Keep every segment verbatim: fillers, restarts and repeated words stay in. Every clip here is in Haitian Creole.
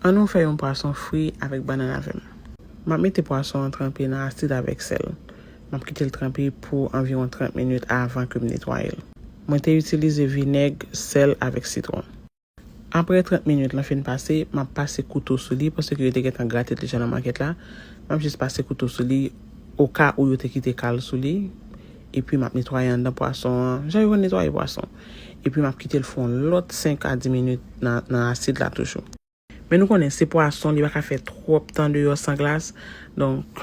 Ann nou fè yon pwason fri avèk bannann avè m. M ap mete pwason an tranpe nan asid avèk sèl. M ap kite l tranpe pou anviwon trant minit avan ke m netwaye l. Mwen te itilize vinèg, sèl avèk sitwon. Apre trant minit lan fin pase, m ap pase kouto sou li, paske yo te gentan grate l deja nan makèt la. M ap jis pase kouto sou li, oka ou yo te kite kal sou li. Epi m ap netwaye anndan pwason an, jan yo konn netwaye pwason. Epi m ap kite l fè yon lòt senk a dis minit nan, nan asid la toujou. Men nou konnen se pwason, li pa ka fè twòp tan deyò san glas. Donk,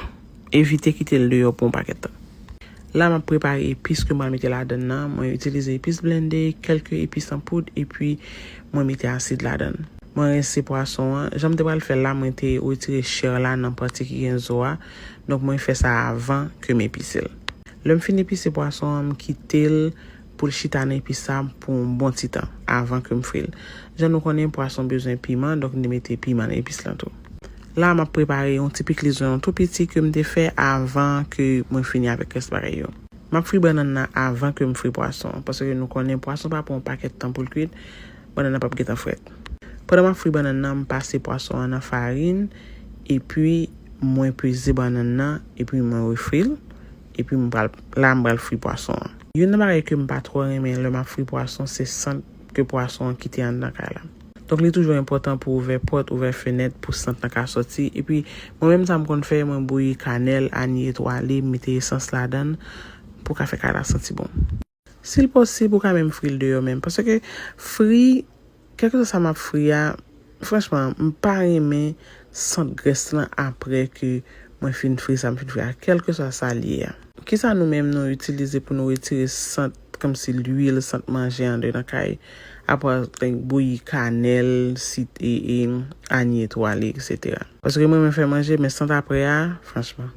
evite kite l deyò pou yon pakèt tan. La, m ap prepare epis ke m pral mete ladann nan. Mwen itilize epis blende, kèlke epis an poud, epi mwen mete asid ladann. Mwen rense pwason an. Jan m te pral fè l la, mwen te retire chè la nan pati ki gen zo a. Donk, mwen fè sa avan ke m epise l. Lè m fin epise pwason an, m kite l pou l chita nan epis sa pou yon bon ti tan avan ke m fri l. Jan nou konnen, pwason bezwen piman, donk m te mete piman nan epis lan tou. La, m ap prepare yon ti pikliz zonyon tou piti ke m te fè avan ke mwen fini avèk rès bagay yo. M ap fri bannann nan avan ke m fri pwason an, paske nou konnen pwason pa pran yon pakèt tan pou l kwit, bannann nan p ap gentan frèt. Pandan m ap fri bannann nan, m pase pwason an nan farin, epi mwen peze bannann nan, epi mwen refri l, epi m pral, la m pral fri pwason an. Youn nan bagay ke m pa twò renmen lè m ap fri pwason, se sant ke pwason an kite anndan kay la. Donk, li toujou enpòtan pou w ouvè pòt, ouvè fenèt pou sant lan ka sòti. Epi, mwen menm sa m konn fè, mwen bouyi kanèl, anyi etwale, m mete esans ladann pou ka fè kay la santi bon. Si l posib, ou ka menm fri l deyò menm. Paske fri, kèlkeswa sa m ap fri a, franchman, m pa renmen sant grès lan apre ke mwen fin fri sa m fin fri a, kèlkeswa sa l ye a. Kisa nou menm nou itilize pou nou retire sant, kòmsi lwil, sant manje anndan kay, apa bouyi kanèl, sit, e, e, anyi etwale, etsetera. Paske mwen, mwen fè manje, men sant apre a, franchman.